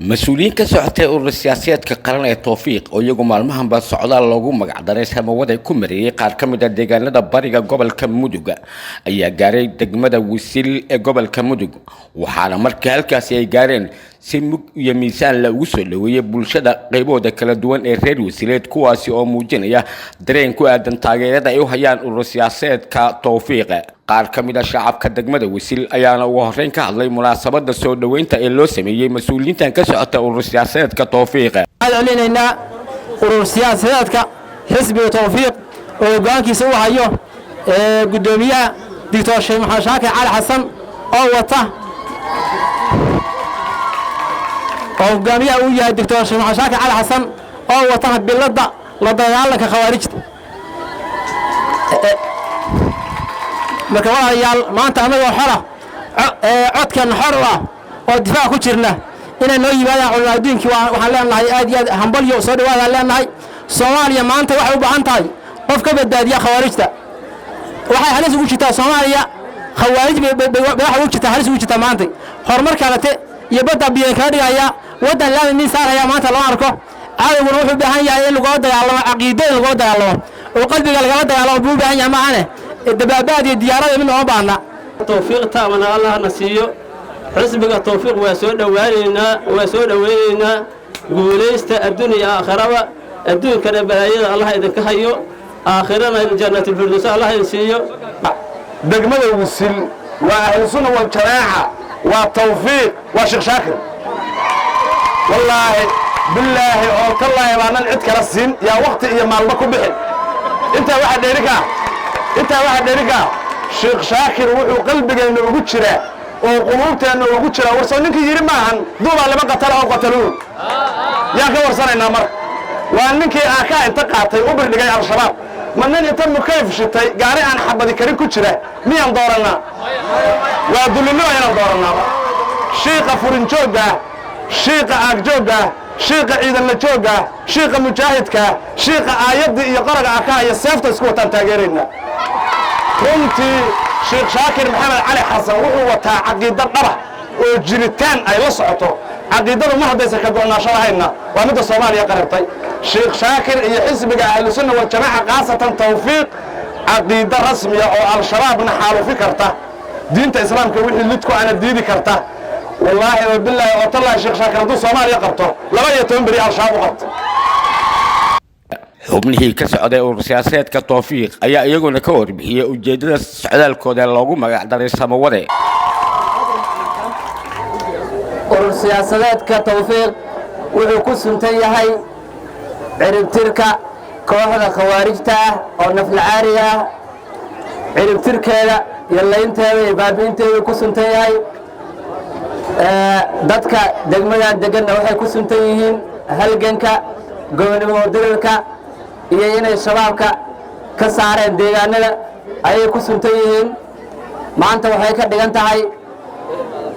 Mas-uuliyiin ka socotay urur siyaasadeedka qaran ee Towfiiq, oo iyagu maalmahanba socdaal loogu magacdaray Samawada ku mareeyay qaar ka mid ah deegaanada bariga gobolka Mudug, ayaa gaaray degmada Wisil ee gobolka Mudug. Waxaana markii halkaasi ay gaareen si mug iyo miisaan la ugu soo dhoweeyey bulshada qaybahooda kala duwan ee reer Wasileed, kuwaasi oo muujinaya dareen ku aadan taageerada ay u hayaan urur siyaasadeedka Towfiiq. Qaar ka mid ah shacabka degmada Wisil ayaana ugu horreyn ka hadlay munaasabada soo dhoweynta ee loo sameeyey mas-uuliyiintan ka socota urur siyaasadeedka Towfiiq. Waxaan celinaynaa urur siyaasadeedka xisbiga Towfiiq oo hoggaankiisa u hayo guddoomiyaha Doctor Sheekh Maxamed Shaakir Cali Xasan, oo wata oo hogaamiyaha uu yahay Doctor Sheekh Maxamed Shaakir Cali Xasan, oo wata biladda la dagaalanka khawaarijta. Marka walaalayaal, maanta annagoo xora, codkan xor u ah oo difaac ku jirna, inay noo yimaadaan culamaa adduunkii, waxaan leenahay aad iyo aad hambalyo, soo dhawaadaan leenahay. Soomaaliya maanta waxay u baahan tahay qof ka badbaadiya khawaarijta. Waxay halis ugu jirtaa Soomaaliya khawaarij bay waxay ugu jirtaa, halis ugu jirtaa maanta. Horumar kalete iyo badda biyan kaga dhigaya, waddan laami min saaraya maanta loo arko. Cadowguna wuxuu u baahan yahay in lagula dagaalamo caqiido, in lagula dagaalamo oo qalbiga lagala dagaalamo buu u baahan yahay, maahane dabaabaad iyo diyaarada midna uma baahna. Towfiiq taamana Allahna siiyo. Xisbiga Towfiiq waa soo dhowaaneynaa, waa soo dhoweynaynaa. Guulaysta adduun iyo aakhiraba. Adduunkana balaayada Allah idinka hayo, aakhirana Jannatulfirdows Allah idin siiyo. Degmada Wisil waa Ahlusunna Waljamaaca, waa Tawfiiq, waa Sheekh Shaakir. Wallaahi, bilaahi oo tallaahi baanan cid kala siin yaa wakti iyo maalmo ku bixin. Intaa waxaa dheeri ka intaa waxaa dheeri ka, Sheekh Shaakir wuxuu qalbigeenna ugu jiraa oo quluubteenna ugu jiraa. Warsoo ninkii yidhi maahan duubaa lama qatala oo qataluun yaan ka warsanaynaa. Marka waa ninkii aakaa inta qaatay u birdhigay Al-Shabaab. Ma nin inta mukayf shitay gaari aan xabadi karin ku jira miyaan doorannaa? Waa dullinimo inaan doorannaa. Shiiqa furinjoogga, shiiqa aagjoogga, shiiqa ciidanla joogga, shiiqa mujaahidka, shiiqa aayaddii iyo qoraga akaha iyo seefta isku wataan taageeraynaa. Runtii Sheekh Shaakir Maxamed Cali Xasan wuxuu wataa caqiido dhaba oo jiritaan ay la socoto. Caqiidadu ma haddaysan ka go'naasho lahayna waa midda Soomaaliya qaribtay. Sheekh Shaakir iyo xisbiga Ahlusunna Waljamaaca, khaasatan Tawfiiq, caqiido rasmiya oo Al-Shabaabna xaalufi karta, diinta Islaamka wixii lidku ana diidi karta. Wallaahi oo bilaahi oo tallaahi, Sheekh Shaakir hadduu Soomaaliya qabto, 12 beri Al-Shabaab u qabto. Xubnihii ka socday urur siyaasadeedka Towfiiq ayaa iyaguna ka warbixiyey ujeeddada socdaalkooda loogu magacdaray Samawade. Urur siyaasadeedka Tawfiiq wuxuu ku suntan yahay ciribtirka kooxda khawaarijta ah oo naflacaariga ah. Ciribtirkeeda iyo laynteeda iyo baabi'inteedu ku suntan yahay. Dadka degmadan deganna waxay ku suntan yihiin halganka gobonimo dirirka iyo inay Shabaabka ka saareen deegaanada ayay ku suntan yihiin. Maanta waxay ka dhigan tahay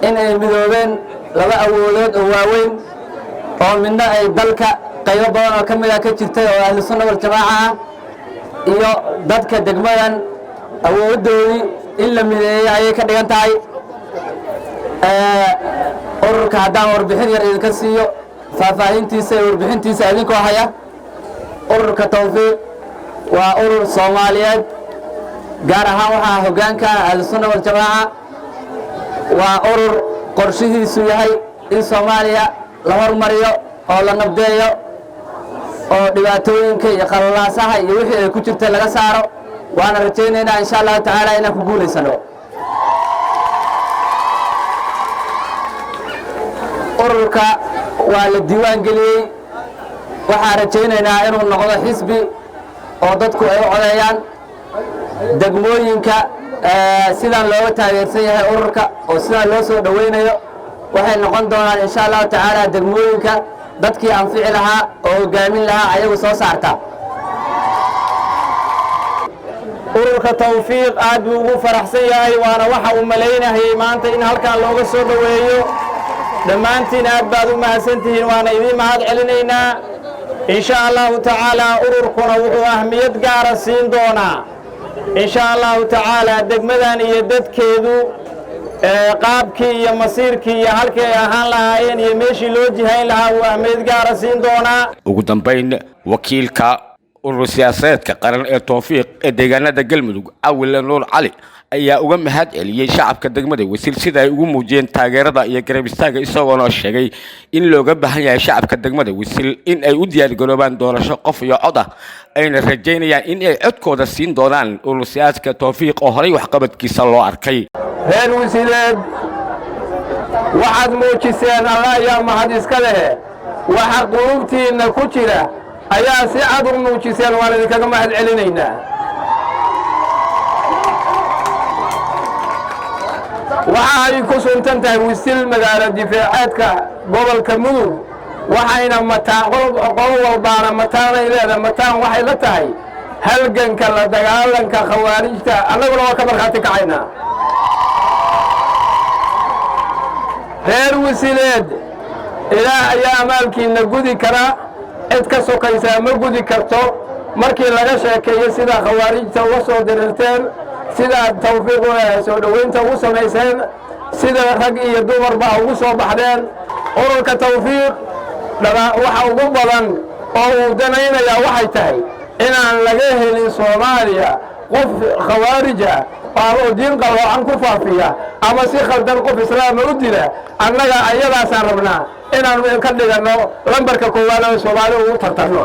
in ay midoobeen laba awoodood oo waaweyn, oo midna ay dalka qaybo badan oo ka mid ah ka jirtay oo Ahlusunna Waljamaaca ah, iyo dadka degmadan awooddoodii in la mideeyey ayay ka dhigan tahay. Ururka haddaan warbixin yar idinka siiyo faahfaahintiisa iyo warbixintiisa idinkoo haya, ururka Tawfiiq waa urur Soomaaliyeed, gaar ahaan waxaa hoggaanka Ahlusunna Waljamaaca. Waa urur qorshihiisu yahay in Soomaaliya la hormariyo oo la nabdeeyo oo dhibaatooyinka iyo qalalaasaha iyo wixii ay ku jirtay laga saaro. Waana rajaynaynaa, insha Allahu tacaala, inaan ku guulaysano. Ururka waa la diiwaan geliyey. Waxaan rajaynaynaa inuu noqdo xisbi oo dadku ay u codeeyaan. Degmooyinka sidaan looga taageersan yahay ururka oo sidaan loo soo dhowaynayo, waxay noqon doonaan, insha Allahu tacaala, degmooyinka dadkii anfici lahaa oo hogaamin lahaa ayagu soo saarta. Ururka Tawfiiq aad buu ugu faraxsan yahay, waana waxa uu malaynayay maanta in halkan looga soo dhoweeyo. Dhammaantiin aad baad u mahadsantihiin, waana idiin mahad celinaynaa. Insha Allahu tacaala, ururkuna wuxuu ahmiyad gaara siin doonaa, insha Allahu tacaala, degmadan iyo dadkeedu. Qaabkii iyo masiirkii iyo halkii ay ahaan lahaayeen iyo meeshii loo jihayn lahaa wuu ahmeyd gaara siin doonaa. Ugu dambayn, wakiilka urur siyaasadeedka qaran ee Towfiiq ee deegaanada Galmudug, Cawile Nuur Cali, ayaa uga mahad celiyey shacabka degmada Wisil sida ay ugu muujiyeen taageerada iyo garab istaaga, isagoona sheegay in looga baahan yahay shacabka degmada Wisil in ay u diyaargaroobaan doorasho qof iyo cod ah, ayna rajaynayaan in ay codkooda siin doonaan urur siyaasadka Towfiiq oo horay waxqabadkiisa loo arkay. Reer Wisileed, waxaad muujiseen, Allah ayaa mahad iska lehe, waxa qulubtiinna ku jira ayaa si cad u muujiseen. Waan idinkaga mahad celinaynaa. Waxa ay ku suntan tahay Wisil magaalo difaaceedka gobolka Mudug, waxayna mataan qolo walbaana mataanay leedahay. Mataan waxay la tahay halganka la dagaalanka khawaarijta, annaguna waa ka markhaati kacaynaa. Reer Wisileed, Ilaah ayaa amaalkiinna gudi kara, cid ka sokaysaa ma gudi karto. Markii laga sheekeeyo sidaa khawaarijta uga soo dirirteen, sidaad Tawfiiq soo dhoweynta ugu samayseen, sida rag iyo dumarba ugu soo baxdeen ururka Tawfiiq, waxa ugu badan oo uu danaynayaa waxay tahay inaan laga helin Soomaaliya qof khawaarija oo diin qaloocan ku faafiya ama si khaldan qof islaama u dila. Annaga ayadaasaan rabnaa inaanu ka dhiganno lambarka koowaad oo Soomaali ugu tartanno.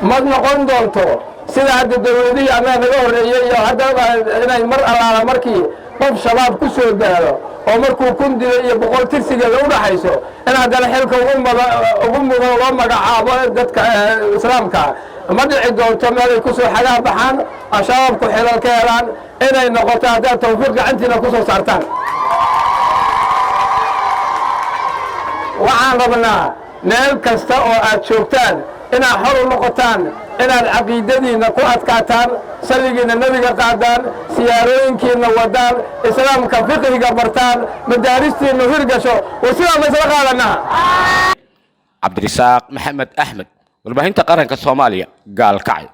Ma noqon doonto sida hadda dowladihii annaga naga horreeyey iyo hadda inay mar allaala markii qof Shabaab ku soo gaaro oo markuu 1000 dilo iyo 100 tirsigeeda u dhaxayso in haddana xilka ugu mudan loo magacaabo dadka islaamka. Ma dhici doonto. Meelay kusoo xagaa baxaan Al-Shabaabku xilal ka helaan inay noqoto haddaad Tawfiiq gacantiina ku soo saartaan. Waxaan rabnaa meel kasta oo aad joogtaan inaad xor u noqotaan, inaad caqiidadiinna ku adkaataan, salligiinna Nebiga qaadaan, siyaarooyinkiinna wadaan, islaamka fiqhiga bartaan, madaaristiinna hirgasho. War sidaa ma isla qaadanaa? Cabdirisaaq Maxamed Axmed, warbaahinta qaranka Soomaaliya, Gaalkacyo.